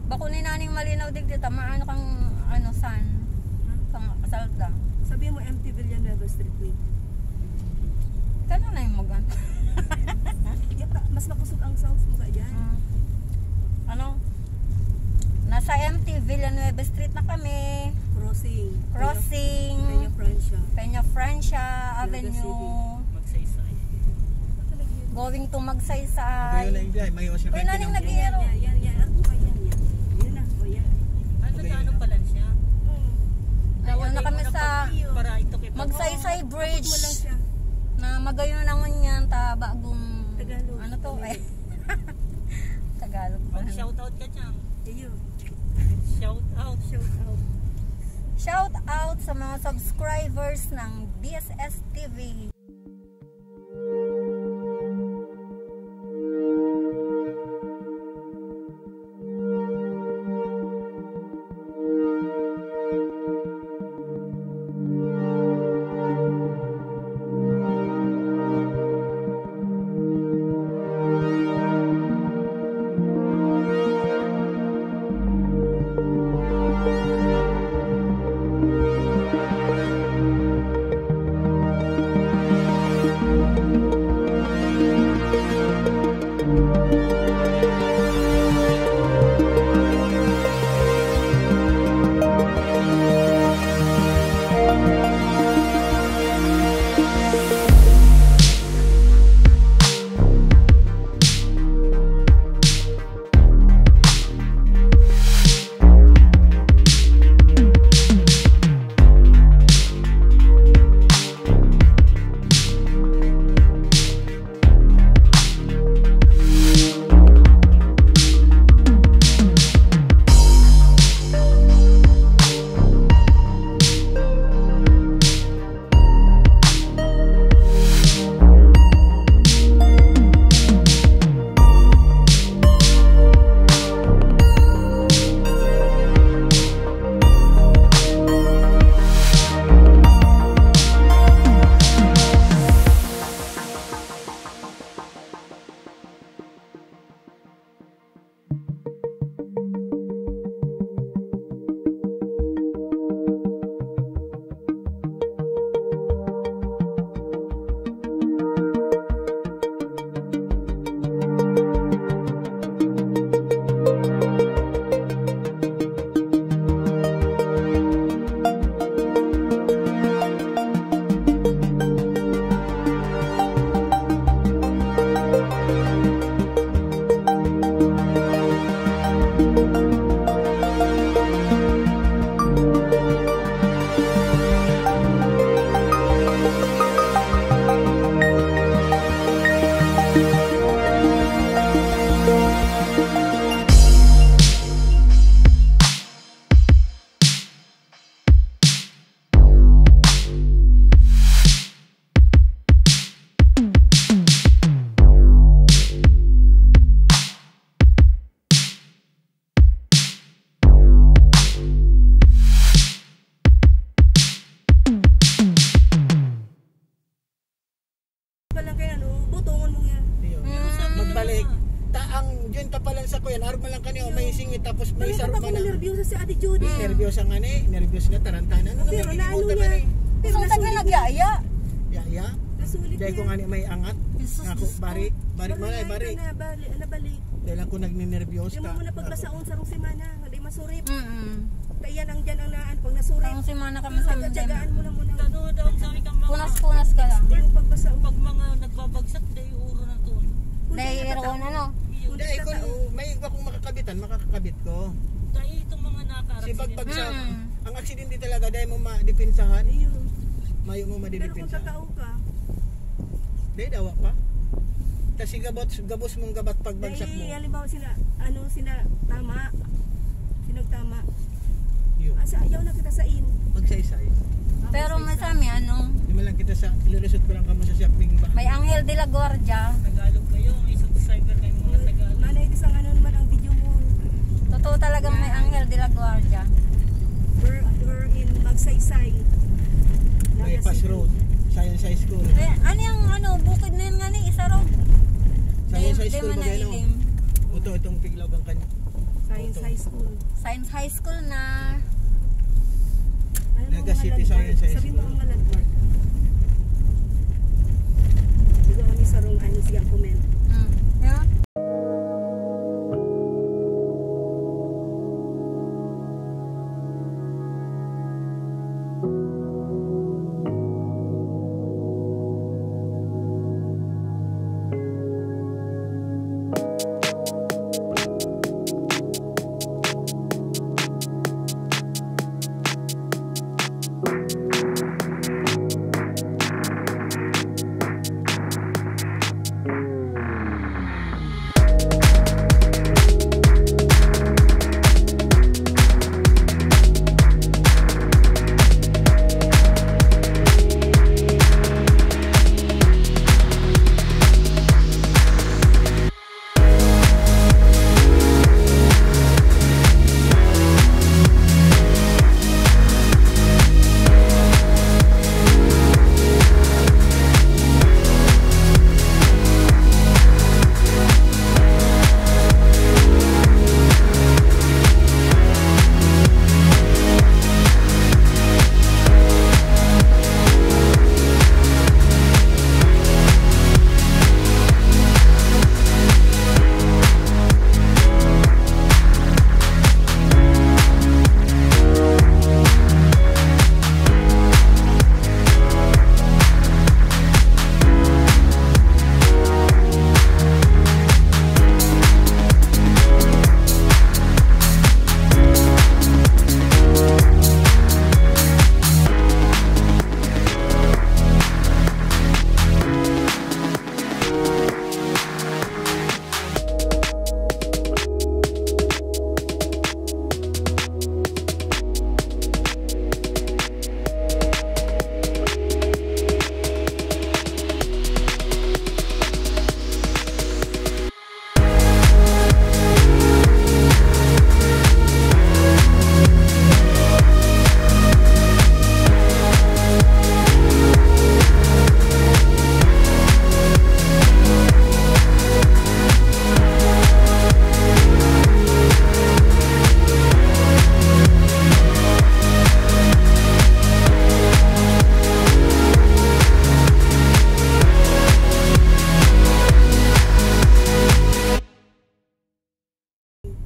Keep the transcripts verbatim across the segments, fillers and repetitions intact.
Bako ni naning malinaw digdi, tamaan kang, ano, sun. Kang salta. Sabi mo, M T Villanueva Street, wait. Kano na yung mag-, Yata, mas makusog ang sounds mo kaya. Ah. Ano? Nasa M T Villanueva Street na kami. Crossing. Crossing. Peña Francia. Peña Francia Naga Avenue. City. Magsaysay. Going to Magsaysay. Magayon na yung biyahe, may ocean Uy, naning nag-iiro. Yan, yan, yan. Ano ba yan, yan? Yan na, o yan. Ano, Magayon nag-ano na. Pala siya? Oo. Ayun na kami sa para ito kay Magsaysay Bridge. Abot mo lang siya. Na magayon na ngunyan ta bagong Tagalog. Ano to? Ay. Tagalog pa. Mag-shoutout ka dyan. Ayun. Shout out. Shout out. Shout out sa mga subscribers ng D S S T V. Palang kaya, ano, butongon mo nga. Iyo. Mm. Magbalik. Ta, ang yun, tapalan sa kuyan, arog man lang kaniya, may singit, tapos may Pero sarong tapos mana. Nervyosa si Ate Judy. Mm. Nervyosa nga ni, nervyos nga, tarantanan. Ano Pero naman, naano iniwan ka niya? Ni? Pero Saan ka nasulit niya. Nagyaya? Yaya? Nasulit Dahil niya. Ko nga ni may angat. Jesus, Ako, Diyos ko. bari, bari, Bari malay, na, bari. na, bali, nabalik. Dahil ako nagninervyos Di mo ka. muna pagbasaon sa rong semana, hindi masurip. Mm-mm. Kaya lang dyan ang naan, pag nasurip, Ang semana ka ang masamdan. tiyatyagaan mo na muna. Tanood ang sabi kang mga Punas-punas ka lang. Hindi mo pagbasaon. Pag mga nagbabagsak, dahil uro na to. Kung Dahil di iro nakatao. na, no? Iyo. Kung Hindi, di kung nakatao. may iba kong makakabitan, makakakabit ko. Dahil itong mga nakakarasin. Si pagbagsak, Mm. ang aksidente talaga, dahil mo madipinsahan. Iyo. Mayo mo Pero kung madidepensa. tatao ka, Dahil dawa pa. Kasi gabos, gabos mong gabat pagbagsak Dahil, mo. halimbawa, sina, ano, sina, tama. Sinagtama. Yun. Asa, ayaw na kita sa in. Magsaysay. Ah, Pero magsaysay. masami, ano, Di man lang kita sa, iliresort ko lang kamo sa shopping ba? may Angel de la Guardia. Tagalog kayo, may subscriber kayo mga Tagalog. Manay, di sa ano naman ang video mo. Totoo talagang may Yan. Angel de la Guardia. We're, we're in Magsaysay. May Naga Pass City. Road, Science High School. Eh, ano yung ano, bukid na yun nga ni, isa ro? Science High School ba kayo, no? Ito, itong Piglaw ang kanya. Science High School. Science High School na. Ano Naga ang City mga landmark? Science High Sabi mo School. Ang mga landmark. Dito kami sa rong ano, sige, ang comment. Mm. Yeah?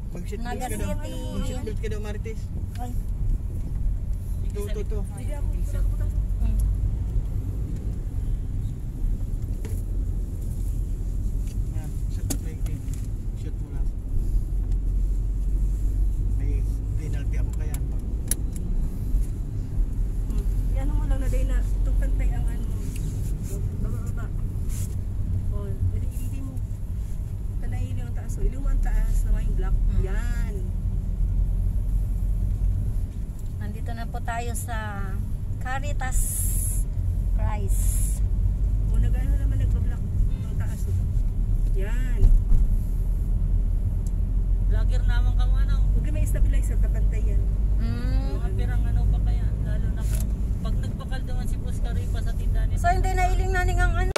Mag-seatbelt Naga ka daw. City. Mag-seatbelt ka daw, Marites. Ay. Ito, ito, ito. Hindi ako, hindi ako. Hmm. Yan, seatbelt na yung pin. Shoot mo lang. May penalty ako kaya. Hmm. Yan mo lang na dahil na itong pantay ang ano. Baba, baba. Oh, dali, hindi mo. Ito na yung taas. Oh. Iliw mo ang taas na may black. Hmm. Yan. Nandito na po tayo sa Caritas Christ. O, nag-ano naman, nagbablock ang taas, oh. Yan. Vlogger naman ka mo, ano? Huwag may stabilizer, kapantay yan. Mm. Mga pirang ano pa kaya, lalo na kung pag nagbakalduhan si Boss Karipa sa tindahan nito. So, hindi nailing na ning ang ano?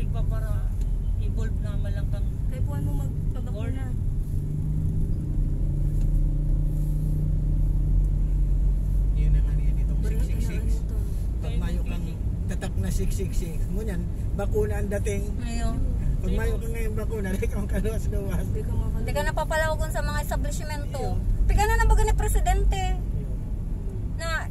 Iba para involved na malang kang Kay kuwan mo magpabakuna. Yun na nga niya ditong Barang six six six. Ano to? Pag mayo kang tatak na six six six, ngunyan, bakuna ang dating. Ayun. Pag mayo ka ngayon bakuna, di ka makaluwas-luwas. Di ka makaluwas. Di ka napapalawagon sa mga establishmento. Iyo. Piga na nang baga ni presidente. Iyo. Na,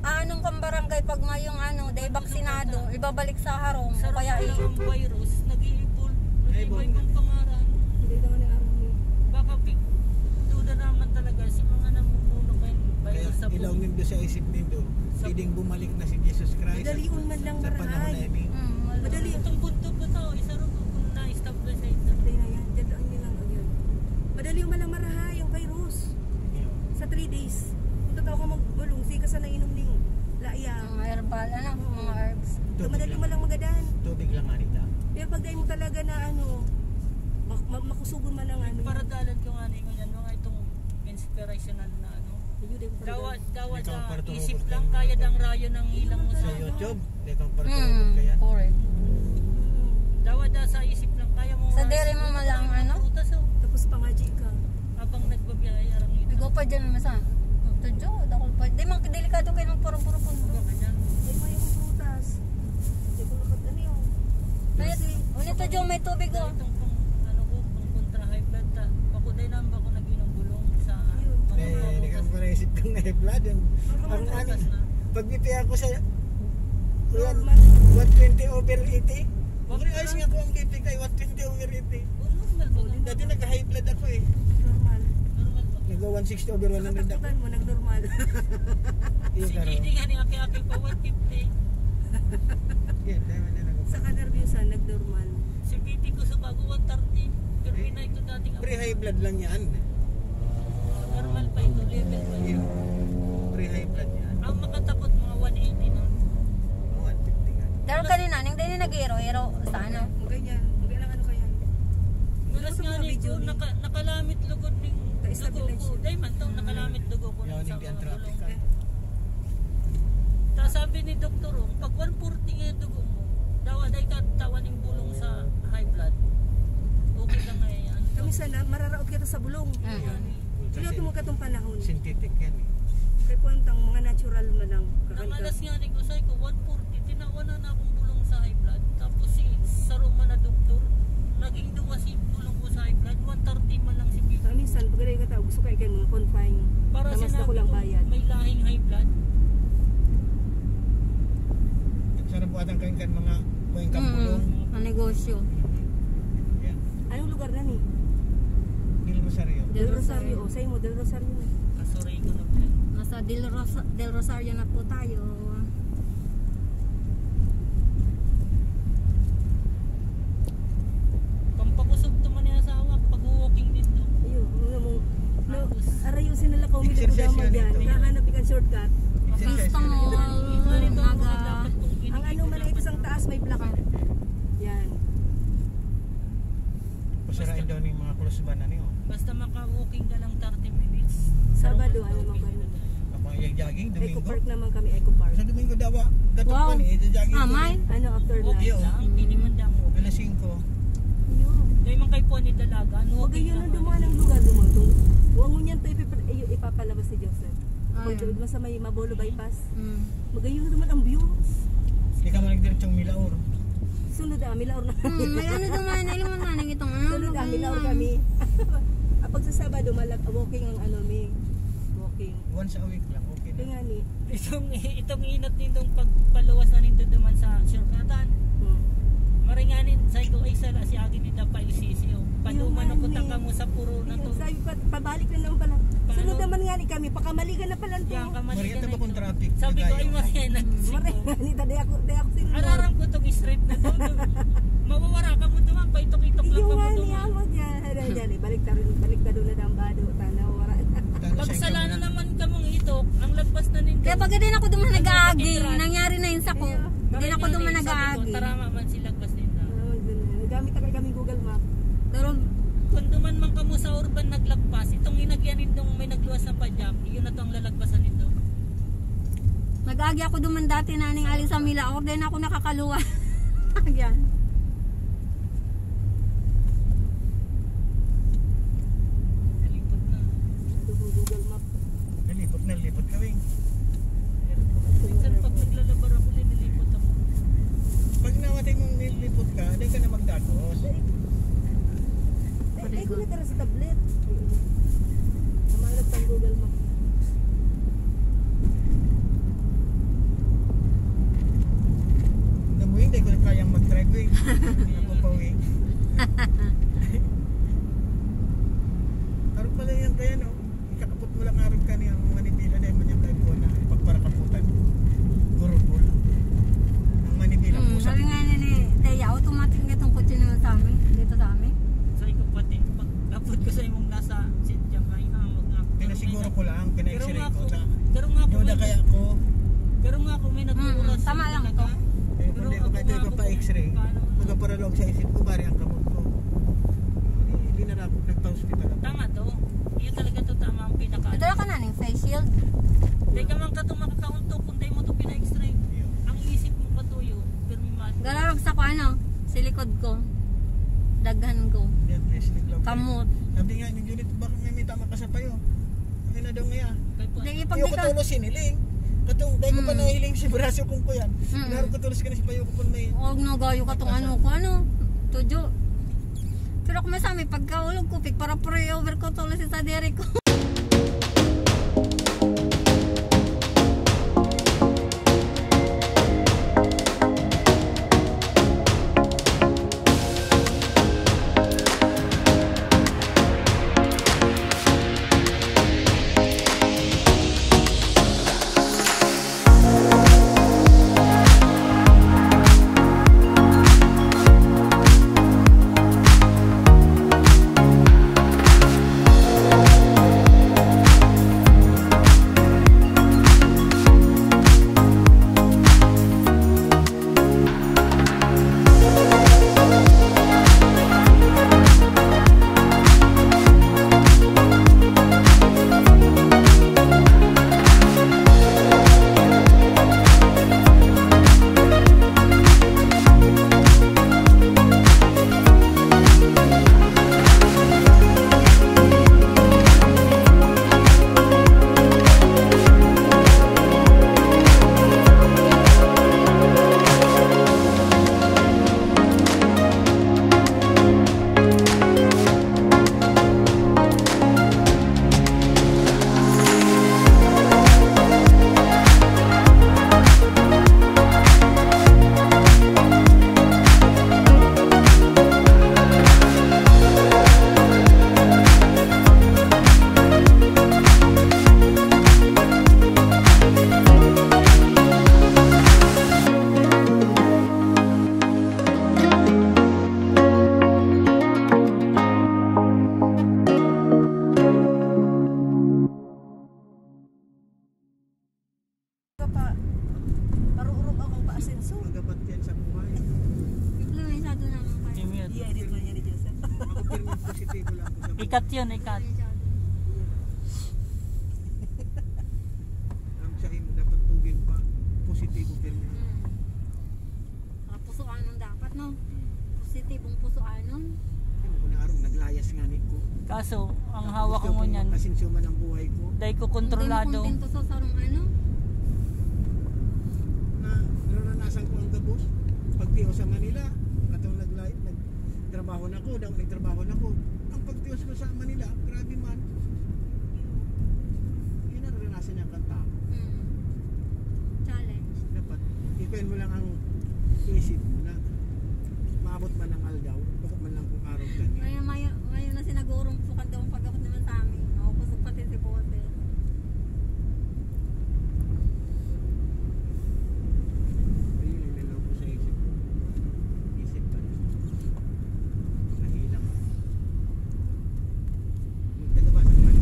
anong kang barangay pag mayong ano, dahil baksinado, ibabalik sa harong. Sa kaya harong i- ang virus, nag-iipon. Ay, nag-iipon yung pangaran. Hindi daw ni Army. Baka pi-, duda naman talaga si mga namumuno kayo. Kaya virus sa ilaw buhay. Nindo sa isip nindo, sa pwedeng bumalik na si Jesus Christ. Madalion man lang sa panahon marahay. Na ini. Mm, wala. Madali. Itong bundok na to, isa rin kung na-stop na sa ito. Patay na yan. Diyan lang nilang agyan. Madalion man lang marahay ang virus. Yeah. Sa three days. Kung totoo ka magbulong, sige ka sa nainom ning laya. Mga herbal, ano? Oo. Mga herbs. Tubig lang. Madalion man lang magadan. Tubig lang, Anita. Pero pag dahil mo talaga na ano, mak-, ma-, makusugon man ang ano. Paradalan ko nga ni ngunyan, mga itong inspirational na ano. Ayun, di ko Dawa, talaga. Dawa Ikaw, da, Puerto isip Rico, lang, Puerto kaya dang Rico. Rayo ng ilang mo sa Sa ano. YouTube, ikaw, Puerto Hmm, Rico, kaya? Correct. Dawa da sa isip lang, kaya mo Sa nga dere mo isip, malang, ano? Prutas, oh. Tapos pangaji ka. Habang nagbabiyahe, arang ito. Ikaw pa dyan, masa? Tudyo, dakol pa. Di, mang delikado kayo ng puro-puro po. Huwag ka dyan. Ay, may akong prutas. Di ko nakat-, ano yun? May, Kasi, ulit, Tudyo, may tubig, oh. Itong pang, ano ko, pang kontra high blood ta. Ako, dahil naman ako nag-inom bulong sa Ayun. Eh, mga hindi ka prutas. Pala isip kang high blood, yun. Ang Ang ano, prutas na. Pag B P ako sa, yan, Normal. One twenty over eighty. Wag Ang ayos na. Nga po ang B P ko, eh, one twenty over eighty. Oh, normal ba? Dati nag-high blood ako, eh. Normal. Normal ba? Nag-one sixty over one hundred ako. Sa katakutan mo, nagnormal. Yun, Si pero J D nga ni aki-aki pa one fifty. Yan, dahil na lang. Sa kanerbyusan, nagnormal. Si B P ko sa bago, one thirty. Pero Eh, inay ko dating pre-high blood lang yan. Normal pa ito, level pa ito. Yun. Pre-high blood yan. Ang makatakot, mga one eighty na. Mga one fifty nga. Pero kanina, ning din nag-iro-iro sa ano? Ganyan. Ganyan ang ano kaya. Malas Ano nga mga nito, video ni naka-, nakalamit lugod ning Ka-stabilize dugo ko. Yun. Dahil man tong Mm. nakalamit dugo ko Yan, sa hindi ang mga traffic, bulong. ah. Ta sabi ni doktor, oh, pag one forty nga yung dugo mo, dawa, dahil ka tawan yung bulong sa high blood. Okay lang nga yan. Kami sana, mararaot kita sa bulong. Mm. Yan. Kasi Iloto mo katong panahon. Synthetic yan, eh. Kaya po ang tang-, mga natural man ang Ang kakanta. alas nga ni Kusay ko, one forty, tinawanan na akong bulong sa high blood. Tapos si Saruma na doktor, naging duwa si bulong ko sa high blood, one thirty man lang si Bibi. Ah, minsan, pag ka tao, gusto kayo kayo mga confine. Para Tamas na sinabi ko lang ko, bayad. May lahing high blood. Sarap po atang kain kan mga kuwing Mm, kampulong. Ang negosyo. Yan. Anong lugar na ni? Del Rosario. Del Del Rosario. Rosario. O, sa'yo mo, Del Rosario na. Kasuray ko na po. Nasa Del Rosa-, Del Rosario na po tayo. Pampakusog to man yung asawa, pag-walking din to. Ayun, ano mo, no, Tapos, arayo sinalakaw mo Exercise dito yan, dyan. Ito. Nahanap ka shortcut. Exercise Gusto mo, yan. Ito, ito, Naga. Dapat kung Ang ano man, ito sa taas, may plaque. Yan. Pasarain Basta daw ning mga close ba na niyo? Basta maka-walking ka lang thirty minutes. Sabado, Parang ano, okay mag-, na tayo. Kapag yung jogging, Eco Domingo? Park naman kami, Eco Park. Sa Domingo daw, ah, dapat Wow. pa ni, ito jogging Ah, ko may? ni. Ano, after Okay lunch? lang, hindi man lang okay. Alas singko. Yun. Kaya man kayo po ni dalaga, ano, Huwag okay kayo na lang. Dumaan ang lugar, dumaan. Kung, kung ngunyan to, ipipre-, i-, ipapalabas ni Joseph. Ah, Kung yun. Doon sa may Mabolo Bypass. Mm. Magayon naman ang views. Di ka man nagdiretsong Milaor. Sunod, ah, Milaor na. Hmm, may ano naman, alam mo na, nang itong ano, Sunod, ah, Milaor kami. Ah, pag sa Sabado, malag-, walking ang ano, may walking. Once a week lang, okay na. Kaya nga ni. Itong, itong inot nindong pagpaluwas na nindo duman sa shortcutan. Hmm. Maringanin, sa ito ay sala si Agin ni Dapa Ilisisyo. Paduman Yung ako man, taka eh. mo sa puro na Yun, to. Sabi pa, pabalik na naman pala. Paano? Sunod naman nga ni kami, pakamaligan na pala to. Yan, kamaligan Marieta na ba kung ito. traffic? Sabi ko, Tayo. "Ay, Maria, nag-, Maria, ni Tade ako, Tade ako sinunod. Araram ko tong straight na to. Mawawara ka mo duman, paitok-itok lang Iyo ka mo nga duman." niya, mag-, yan, yan, yan, eh, balik ta rin, balik ta doon na dambado, tanaw, wala. Tanaw sa Pagsala na ikaw na. naman ka mong itok, ang lagpas na nindo. Kaya pag din ako duman Ano, nag-aagi, pag-iran? nangyari na yun sa ko. Iyo. Hindi na ako Maria, duman sabi ko, nag-aagi. "Tarama man si lagpas nindo." Oo, yun, yun. Gamit na kayo kami Google Map. Pero Kung duman man kamo sa urban naglagpas, itong inagyan nindong may nagluwas na padyak, iyon na to ang lalagpasan nindo. Nag-agi ako duman dati na ning aling sa Mila, or din ako nakakaluwa. Yan. Lipot ka, di ka na magdagos. Ay, ay, ay, ko na sa tablet. Kumalat pang Google Map. Alam mo, hindi ko na kayang mag-drive eh. Hindi ako pawi. Parang pala yan kaya, no? Ikakapot mo lang arog ka niya ang manibela na yung manyang kaipuan na pagparakaputan. Gurubol. Ang manibela Hmm, po sa sabi nga niya ni Teya, automatic nga itong kotse naman sa amin, dito sa amin. Sa ikaw pati, pag kapot ko sa imong nasa seat dyan, ay, ah, mag-, Pinasiguro ko lang, Pero pina-X-ray nga ko ako, sa pero nga ako Yoda may kaya ko. Pero nga ako may Mm, natutulas tama lang talaga. Ito. Eh, Pero kung di ko ako kahit nga ako ipa-X-ray, kung paano magkaparalog sa isip ko, pare, ang kamot ko. Hindi, hindi na ako nagpa-hospital ako. Tama to. Iyo talaga to tama ang pinaka- Ito lang ka na, ning face shield. Di ka man ka to makakauntok kung di mo to pina-X-ray. Ang isip mo katuyo, pirmi man. Galarag sa ko, ano, sa likod ko. Daghan ko. Yan, face shield lang. Kamot. Sabi nga ni Junit, bakit may, may tama ka sa payo? Ang ina daw nga. Kay po. Di, Iyo ko pagdika- tulos hiniling. Katong, dahil ko pa Mm. nahiling si braso kong kuyan. Mm. Narog ko tulos ka na si payo ko kung may Og no, gayo ka tong ano ko, ano. Tudyo. Pero kung masami, pagkaulog ko, pig para pray over ko, tulos sa diri ko. Pa, parurog ako pa asenso. Magabat yan sa buhay. Influensado naman kayo. Amen. Iya, edit man yan ni Joseph. Ako, pirmi positibo lang ako sa buhay. Ikat yun, ikat. Influensado. Ang sa imo, dapat tugin pa. Positibo, pirmi. Hmm. Mga pusoanon dapat, no? Hmm. Positibong pusoanon. Ano ko na arog, naglayas nga ni ko. Kaso, ang hawak Gusto mo kong niyan, makasensyo man ang buhay ko. Dai ko kontrolado. Hindi mo kontento sa sarong ano? Na naranasan ko ang gabos. Pagtiyo sa Manila, katong naglay-, nagtrabaho na ko, daw nagtrabaho na ko. Ang pagtiyo sa Manila, grabe man. Yun ang naranasan niya kanta. Hmm. Challenge. Dapat, ikaw mo lang ang isip mo na maabot man ang aldaw, baka man lang kung araw ka niya. Kaya mayo, mayo na sinagurong sukan daw ang pag-abot naman sa amin. Ako, kusog pati si Bote. Ayun, ang nalaw ko sa isip ko. Isip pa rin. Mahilang. Yung taga-basa naman.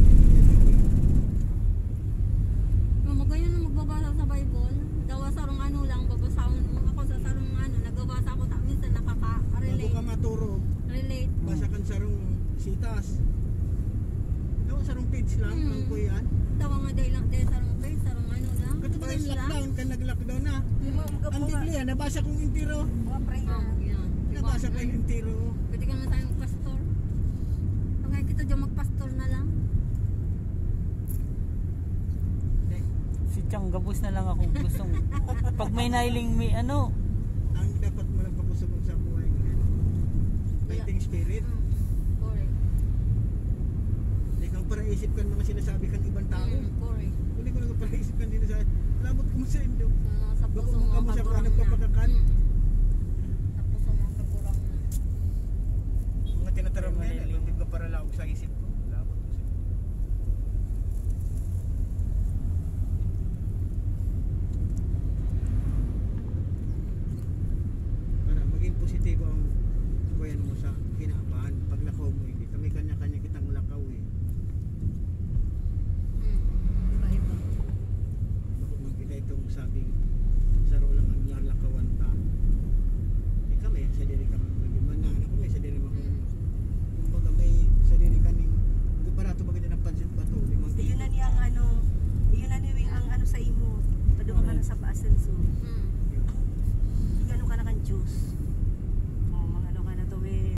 No, magayon na magbabasa sa Bible. Dawa sarong ano lang, babasahon mo. Ako sa sarong ano, nagbabasa ako, ta-, minsan nakaka-relate. Bago ka maturo, Relate. Basa kan sarong sitas. Dawa sarong page lang, Hmm. ang kuyan. Dawa nga day lang, day sarong page, sarong ano lang. Katong Verse lang. Lockdown, kan nag-lockdown na. Yung mga Ang Biblia, nabasa kong entero. Mga prayer. Ah, yan. Diba? Nabasa ko yung entero. Pwede ka na tayong pastor. Pag nga kita dyan, magpastor na lang. Si Chang, gabos na lang ako gustong pag may nailing may ano. Ang dapat mo lang pakusog sa Isip kan mga sinasabi kan ibang tao. Mm, correct. Huli ko nagparaisip kan din sa labot ko sa indo. Sa, sa Bako puso mo mo kamo sa kagurang kuha ng na. Papakakan. Mm. Sa puso mo kagurang na. Mga tinataram na yan, eh. Hindi ka para laog sa isip ko. Labot ko sa Para maging positibo ang kuyan mo sa kinaban. Paglakaw mo, hindi kami kanya-kanya kitang lakaw eh. Hmm. Iba-iba. Bako magkita itong sabing saro lang ang lalakawan ta. Eh kami, sa diri kami, man na, ano kami, sa diri mga Hmm. Kumbaga may sadiri kaning barato ba kita ng pansit bato, limang Iyon na kilo. Niyang ano, iyon na niyang ang ano sa imo. Padungan ka na sa Asenso. Hmm. Gano ka na kan Diyos? Oh, mga ano ka na to eh.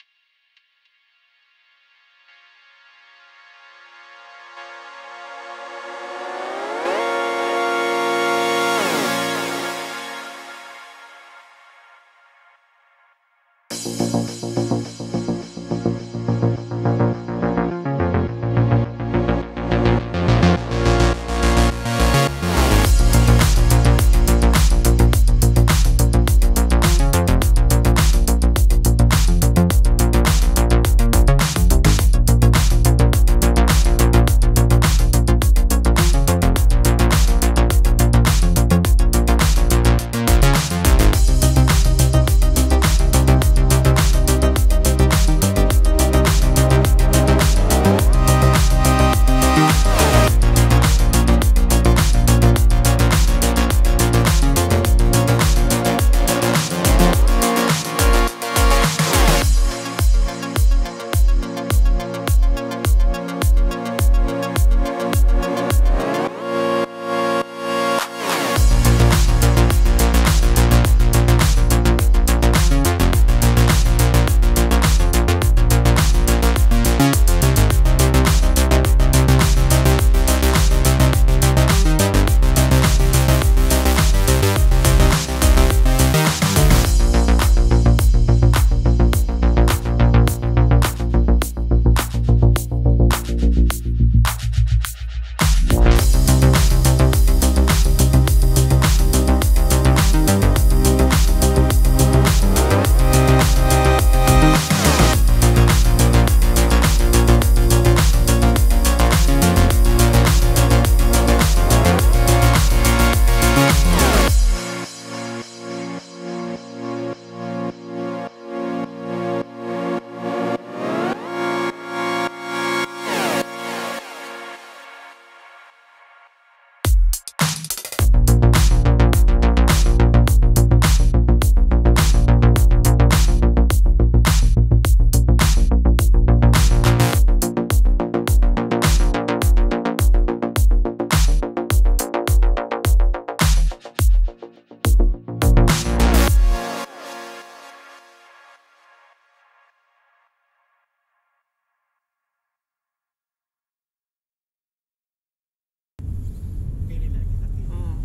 Pili na kita. Hmm.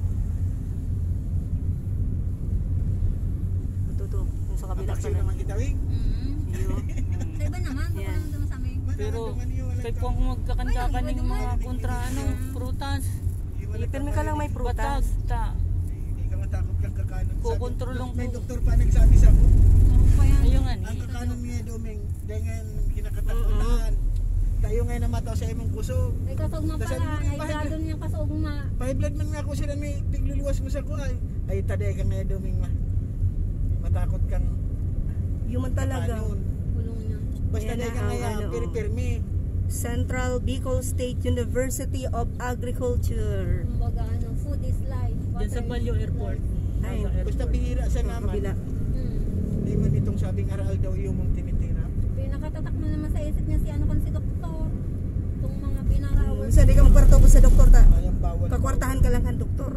Ito, ito. Yung sa kabila Atraksyon pala. Naman kita, Wing. Mm. Iyo. Sa iba naman, baka Yan. lang naman sa amin. Pero kay pong magkakan-kakan yung mga kontra, ano, prutas. Iwan Sige, pirmi ka lang may pag- prutas. Batag, ta. Hindi ka matakot kang kakanon. Sabi, Kukontrolong may ko. Doktor pa nagsabi sa ako. Ano pa yan? Ayun nga ni. Ang kakanon niya daw, Ming, dahil ngayon kinakatakutan. Tayo ngayon na mataw sa imong kusog. May kasugma Dasal pala, mo yung ay Bible. Gado niyang kasugma. Five blood man nga ako sila may pigluluwas mo sa kuhay. Ay, taday ka ngayon daw, Ming, ma. Matakot kang Human talaga. kakanon. Kulong niya. Basta Yan dahil na ka ang ngayon, ano. pirmi-pirmi. Central Bicol State University of Agriculture. Kumbaga, ano, food is life. Diyan sa Water Balyo is Airport. life. Ay, Naga Airport. Basta bihira sa Sa naman. kabila. Hmm. Di man itong sabing aral daw yung mong tinitira. Pinakatatak mo naman sa isip niya si ano kan si doktor. Itong mga binarawan. Sa di ka magkwarto po sa doktor ta. Ayang bawal. Kakwartahan ka lang kan doktor.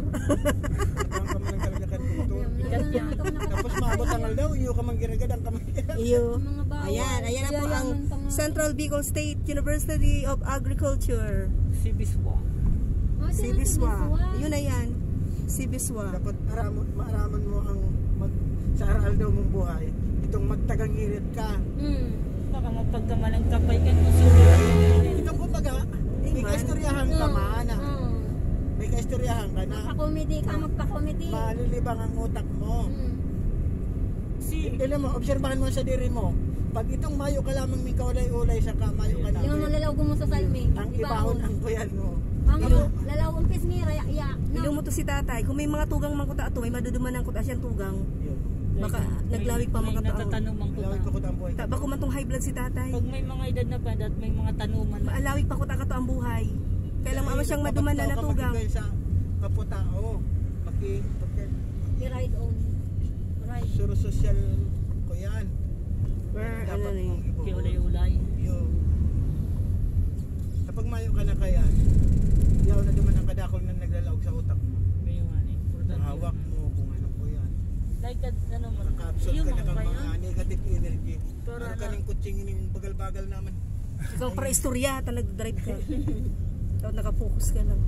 Ang kamalang talaga kan doktor. Yan, yan, yan, yan. Tapos maabot ang aldaw, iyo ka manggiragad ang kamay. Iyo. Mga bawal. Ayan, ayan na po ang Yayaman pa nga. Central Bicol State University of Agriculture. Si Biswa. Oh, sino si Sibiswa. Biswa? Yun na yan. Sibiswa. Dapat maramon, maaraman mo ang mag, sa aral daw mong buhay. Itong magtagangirit ka. Hmm. Baka mapagkamalang kapay ka kung sino. Ikaw kumbaga, Ikaw Kaistoryahan ka man, ah. Oo. May kaistoryahan ka na. Magpa-comedy ka, magpa-comedy. Malilibang ang utak mo. Mm. Si Alam mo, obserbahan mo sa diri mo. Pag itong mayo ka lamang ning kaulay-ulay, saka mayo ka na. Yung malalaw mo sa salmi, Ang di ba? Ibahon ang kuyan mo. Ang Ilo- lalaw ang pisngi, raya, iya. No? Ilo mo to si tatay. Kung may mga tugang man kuta ato, may maduduman ang kuta siyang tugang. Yun. Baka May- naglawig pa may mga taon. Natatanuman ko Lawig ta. pa ko tampoy. Ta-, bako man tong high blood si tatay. Pag may mga edad na pa, dat may mga tanuman na. Maalawig pa ko ta kato ang buhay. Kailan Ay, mama siyang maduman na mapagtao ka natugang. Makigay sa kaputa, oo. Maki-, maki-, I-ride on. Ride. Suro sosyal ko yan. Where, Dapat ano ni? mong ibo-, Kiulay-ulay. Yo. Kapag mayo ka na kaya, yaw na naman ang kadakol na naglalaog sa utak mo. May yung ano, importante Hawak na. mo kung ano po yan. Like, ano mo, Maka-absorb yung ka na mga kang ba mga yan? negative energy. Pero Ano ano? ka ning kutsing ining bagal-bagal naman? Ikaw para istorya, ta nagdrive ka. Ikaw nakafocus ka lang.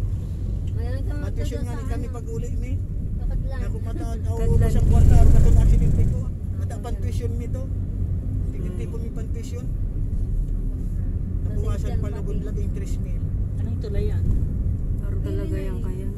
Ayan, ito, Matuition ito nga sa ni kami ano. pag uli ni. Dapat lang. Ako mata, Kadlan. ako sa kwarta, ako katong aksidente ko. Mata pang tuition nito. Tigitipon mi pang tuition. Nabuwasan Pasensya pa lugod lang. labing tres mil. Anong tulay yan? Paro talaga yan kaya.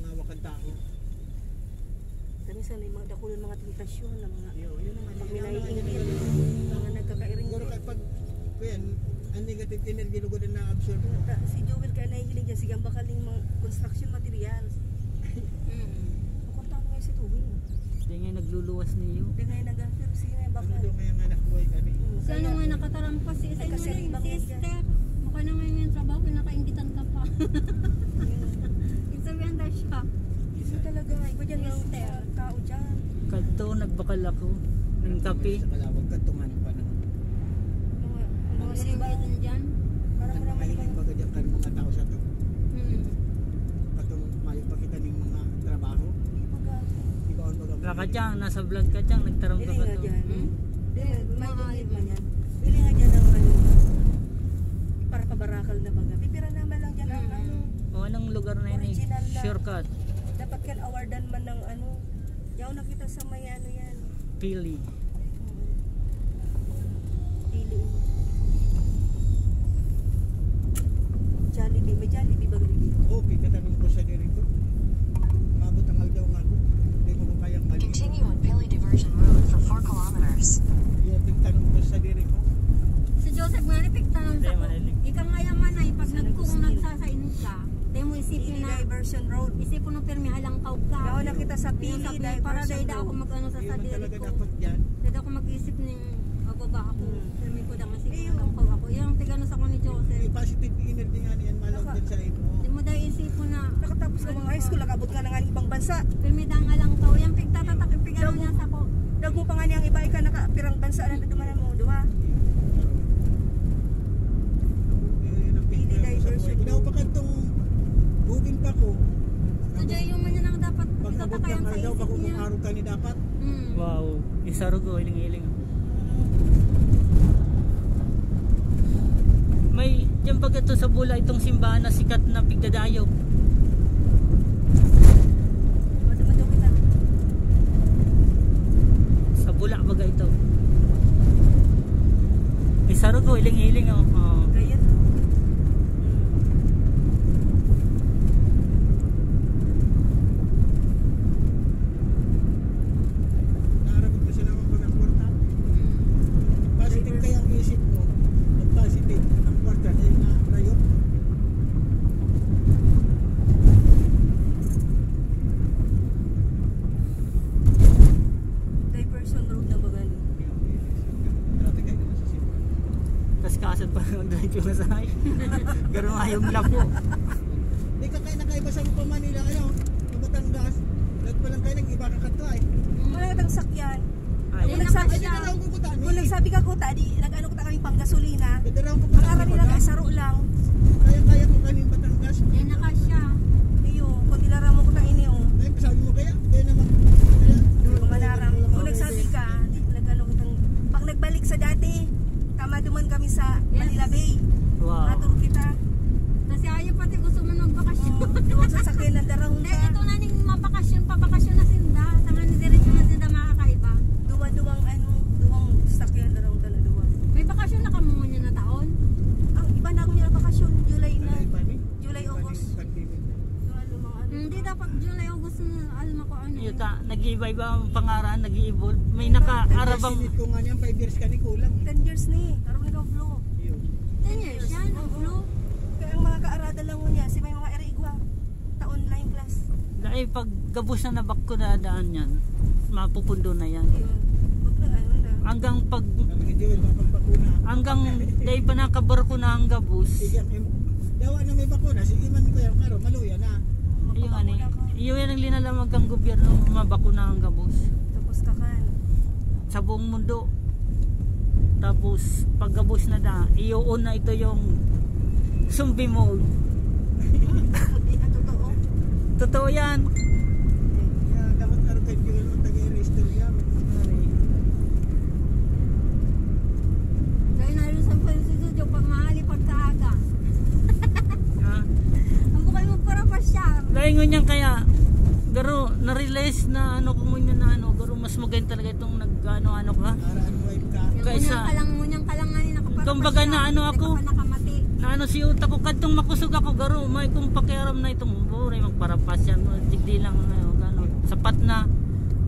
Hawak ang tao. Kami sa may mga dakulang mga tentasyon na mga Yo, yun naman, pag yun naman, naiinggit, yun naman. mga nagkakairing. Siguro kapag, kuyan, ang negative energy lugod ang na-absorb mo. Ta-, si Joel kaya nahihiling dyan, sige, ang bakal ng mga construction materials. Mm. Ang kwarta mo ngayon si Tuwing. Di nga nagluluwas niyo. Di nga nag-, pero sige, may Ano bakal. daw kaya nga anak mo, eh, kami? Mm, Sa ano kaya nga nakatarampas si isa Ay, kasi yung ibang yan sister? Mukha na ngayon yung trabaho, nakainggitan ka pa. Mm. Yung sabihan daw siya. Hindi talaga, iba dyan yung Mister. mga tao dyan. Kadto, nagbakal ako ng kape. Sa Kalawag, kadto nga ng panahon. Mga, mga Ang siba. Singgitan dyan. Parang Ang marami mahiling pang baga dyan kan mga tao sa to. Hmm. Katong mayo pa kita ning mga trabaho. Iba ka. Iba ang baga. Baka dyan, nasa vlog ka dyan, nagtarong ka Dili ba nga to? dyan. Hmm? Dili, may Mga limit iba. man yan. Dili nga dyan ang ano. Para pabarakal na baga. Pipira naman lang dyan ang Mm. ano. O, anong lugar na yun eh? Original na. Shortcut. Dapat kan awardan man ng ano. Yaw nakita sa may ano yan. Pili. Mm. Pili. Jollibee. May Jollibee ba dito? Oo, pagkatanom ko sa diri ko. Maabot ang aldaw nga ako. Hindi mo ko kayang balik. Continue on Pili Diversion Road for four kilometers. Yung pagtanom ko sa diri ko. Si Joseph nga Malipik tanan sa ko. Ika nga yaman ay pag nagkung nagsasain ka, tayo mo isipin na, Pili Diversion Road. Isipin mo pirmi halangkaw ka. Nauna kita sa Pili Diversion Road. Para dahil ako mag-ano sa sadiri ko. Yun talaga dapat yan. Dahil ako mag-isip ng bababa ako. Hmm. Pirmi ko dang isipin halangkaw ako. Yung tigano sa ko ni Jose. May positive energy nga niyan, malaw din sa imo. Di mo dahil isipin na. Nakatapos ka mga high school, nakabot ka na nga ng ibang bansa. Pirmi dang halangkaw. Yung pigtatatak, yung pigano niya sa ko. Dagmo pa nga niyang iba, ika nakapirang bansa na dumanan mo, duwa. Pili Diversion Road. Daw pa kadtong bugin pa ko. Sa Jay, yung man yan ang dapat. Pag-abot ng aldaw, bako kung araw ka ni dapat. Mm. Wow, isarog o, hiling-hiling. May, diyan pag ito sa Bula, itong simbahan na sikat na pigdadayo. Sa Bula, baga ito. May sarog o, hiling-hiling, oh. Oh. Ganyan, oh. Naarabot na siya naman po ng kwarta. Positive kaya ang isip mo. Pag positive, ang kwarta, dahil na rayo. Diversion road na baga ni. Traffic ay naman sa Cebu. Kaskasan pa ng drive yung sa akin. Pero ayong lapo. Di ka kaya nakaiba sa pa Manila, ano? Sa Batangas. Lahat pa lang kayo, nag-iba ka kato ay. Wala tang sakyan. Ay. Kung nagsabi ka, kung nagsabi ka, kuta, di, nag-ano kuta kami pang gasolina. Ang aram nila, kaya saro lang. Kaya, kaya ko kanin Batangas. Yan na ka siya. Iyo, kung dilara mo kuta ini, oh. Ay, sabi mo kaya? Kaya naman. Kaya, Hindi ko manaram. Kung nagsabi ka, di, nag-ano kuta. Pag nagbalik sa dati, tama duman kami sa Manila Bay. Wow. Ator kita. Kasi ayaw pati gusto mo magbakasyon. Oo, duwag sa sakyan ng darahon. Dahil ito na ning mabakasyon, pabakasyon na sinda. Tanga ni diretso na sinda makakaiba. Duwa-duwang ano, duwang sakyan, darahon ka na duwa. May bakasyon na kamo ngunyan na taon? Ang iba na akong bakasyon, July na. Ay, iba ni? July, August. Pandemic. Duwa, lumang ano. Hindi, dapat July, August na, alma ko ano. Iyo ta, nag-iiba-iba ang pangaran, nag-i-evolve. May nakaarabang. Five years ko nga niyan, five years ka ni kulang. Ten years ni, karon ikaw, Flo. Iyo. Ten years yan, ang Flo. Kaya ang mga kaaradan lang mo niya, si may mga ere igwa, taon lang yung class. Dahil pag gabos na nabak ko na daan yan, mapupundo na yan. Iyo. Wag na, ano na. Hanggang pag, Sabi ni Joel, mapagpakuna. Hanggang dahil pa nakabarko na ang gabos. Sige, ang imo. Dawa na may bakuna, sige man ko yan, pero maluya na. Iyo nga ni, iyo yan ang linalamag kang gobyerno, mabakuna ang gabos. Tapos ka kan. Sa buong mundo. Tapos, pag gabos na da, iyoon na ito yung zombie mode. Hindi na totoo. Totoo yan. Kaya dapat araw kayo yung taga-register yan. Kaya na rin sa Francisco, pag mahali, pagkaaga. Ha? Ang bukal mo para pa siya. Dahil ngunyan kaya, garo, na-realize na ano ko ngunyan na ano, garo mas magayon talaga itong nag-ano-ano ka. Para ano ka. Kaysa, ngunyan ka lang, ngunyan ka lang nga ni nakapara kumbaga pa siya. Na ano ako, hindi ka pa nakamati. Na ano si utak ko, kadtong makusog ako, garo, may kong pakiaram na itong buray, magparapas yan, digdi lang, ano, gano, sapat na.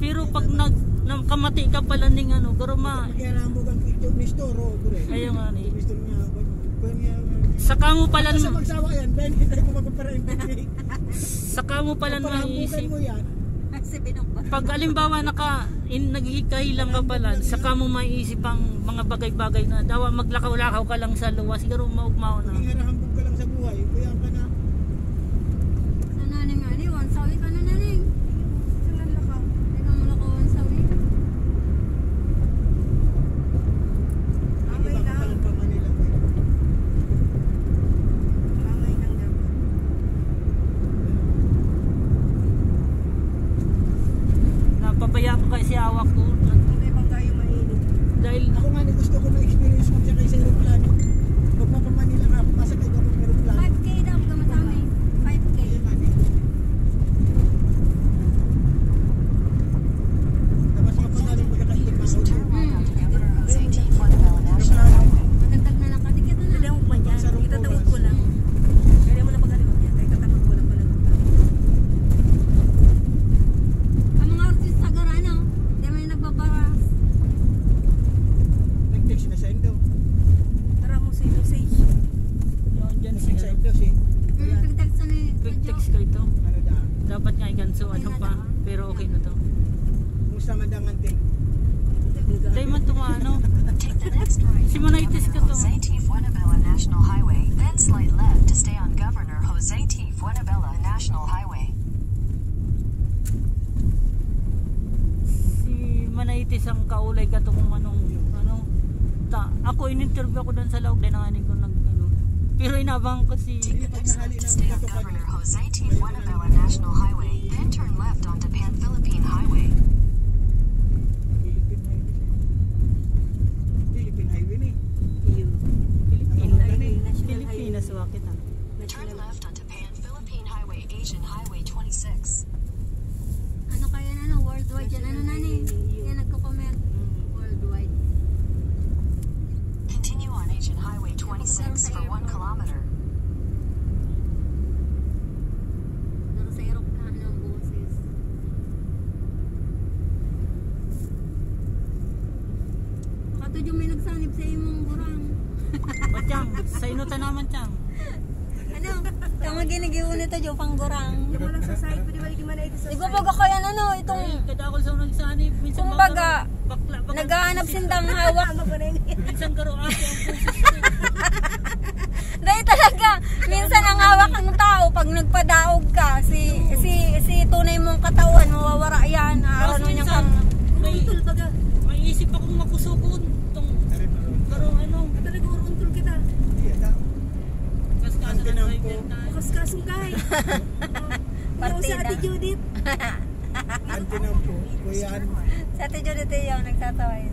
Pero pag nag, nakamati ka pala ning ano, garo ma- Pakiaram mo bang ito, Nestor, o, guro? Ayun nga ni. Nestor nga, guro nga. Saka mo pala Sa magsawa yan, Ben, hindi ko magpaparayin. Saka mo pala Paparambukan maisip. Mo yan. Si Binong ba? Pag halimbawa naka, in, naghihikahilang ka pala, saka mo maisip ang mga bagay-bagay na dawa maglakaw-lakaw ka lang sa luwas, siguro maugmaw na. Maging harahambog ka lang sa buhay, kuya ka na. Sa nanay nga, ni, once a week, ano na, ni? Sa nanay ka. Teka, wala ko once a week. Amay lang. Amay lang dapat. Napapaya ko kasi hawak ko. Hindi bang tayo mainit? Dahil ako nga, gusto ko na-experience ko siya kaysa aeroplano. Magpapamanila ka, masakay ka ng aeroplano. Five K daw, gamit sa amin. Five K. Ayun nga, eh. Dapat nga iganso, ano pa. Pero okay na to. Kumusta man dangan, te? Dahil man tumano. Take the next right Si Manaitis ka to. Jose T. Fuenabella National Highway, then slide left to stay on Governor Jose T. Fuenabella National Highway. Si Manaitis ang kaulay ka to kung anong, ano. Ta, ako, in-interview ako doon sa Laog, dahil nanganin ko nag, ano. Pero inabangan ko si Take the next right to stay on Governor Jose T. Fuenabella National Highway, then turn left onto Pan-Philippine Highway. Philippine Highway ni. Iyo. Philippine Highway. National Highway. Pilipinas, wa kita. Turn left onto Pan-Philippine Highway, Asian Highway twenty-six. Ano kaya na, no? Worldwide yan. Ano na ni? Iyo. Yan, nagko-comment. Mm. Worldwide. Continue on Asian Highway twenty-six for one kilometer. Pero sa eroplano ang boses. Baka to yung may nagsanib sa imong gurang. O, Chang, sa ino ta naman, Chang? Ano? Tama, ginigibo nito, jo, panggurang. Yung walang sa side, pwede balik yung Manaitis sa side. Ibabaga ko yan, ano, itong Ay, kadakol sa unang sanib. Minsan kumbaga, bakla, bakla, naghahanap bakla. Sindang hawak. Tama ko na yun. Minsan karo, ate, ang boses ko. Dahil talaga, minsan ang hawak ng tao pag nagpadaog ka, si, si, si tunay mong katauhan, mawawara yan. Tapos ano niya minsan, kang may, may isip akong makusukon. Itong, pero ano? Talaga, uruntol kita. Kasi ka Ang tinampo. Driver tayo. Bukas ka, sungkay. Partida. Yung si Ate Judith. Ang tinampo, Kuya An. Si Ate Judith yung nagtatawa yun.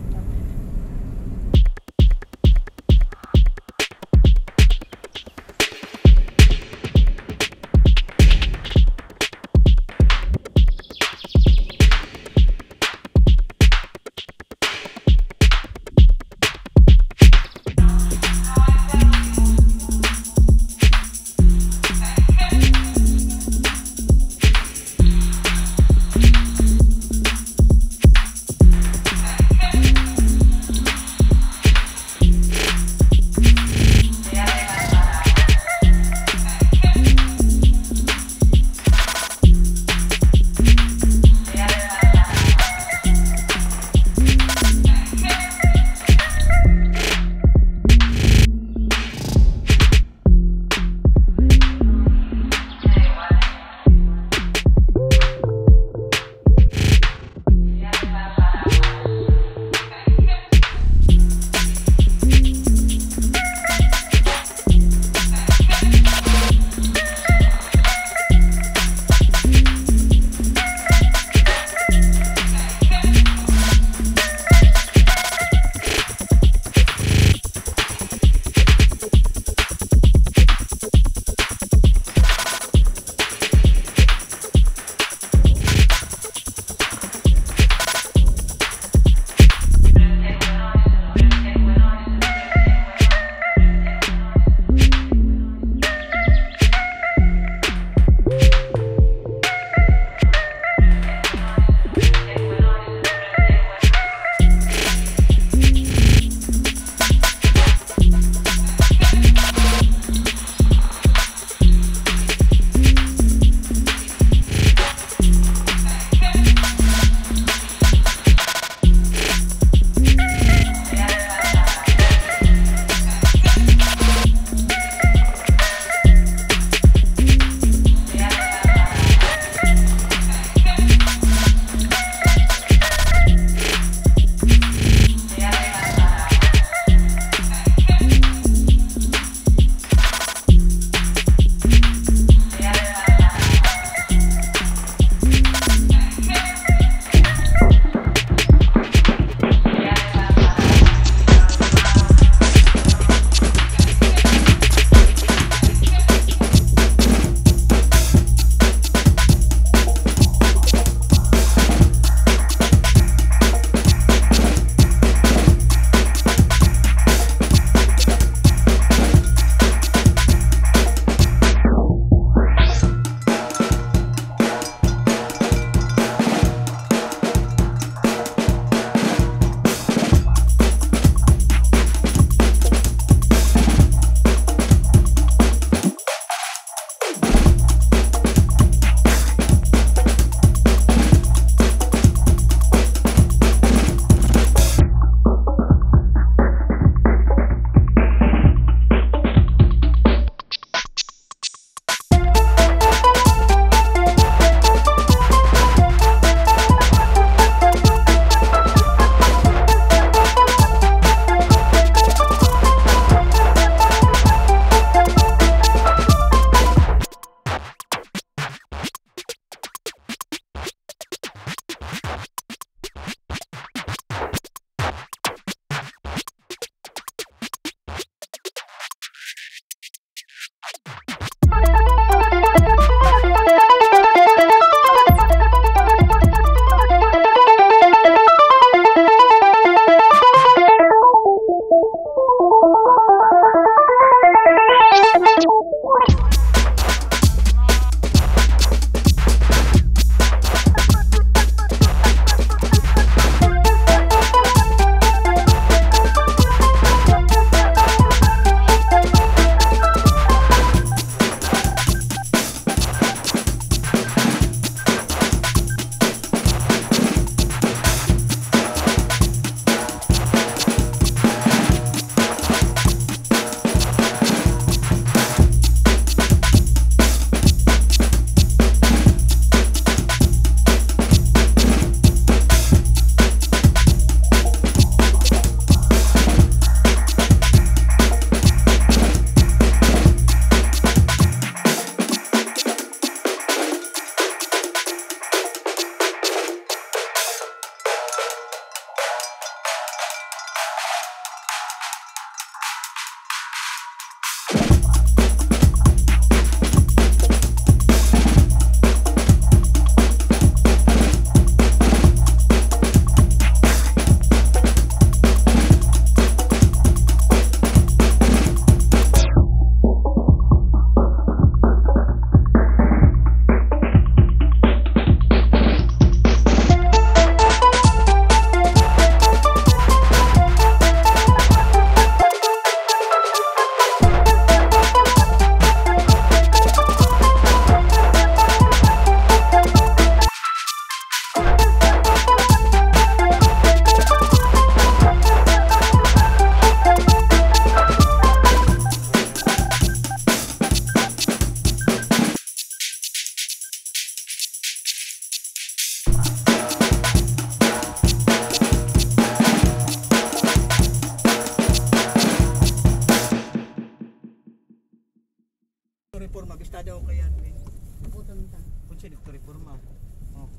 Reforma.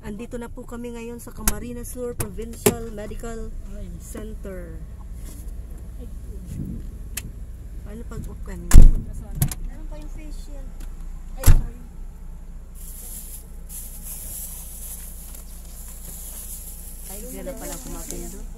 Andito na po kami ngayon sa Camarines Sur Provincial Medical Center. Ano pag-open? Meron pa yung facial. Ay, diyan na pala kumapindot.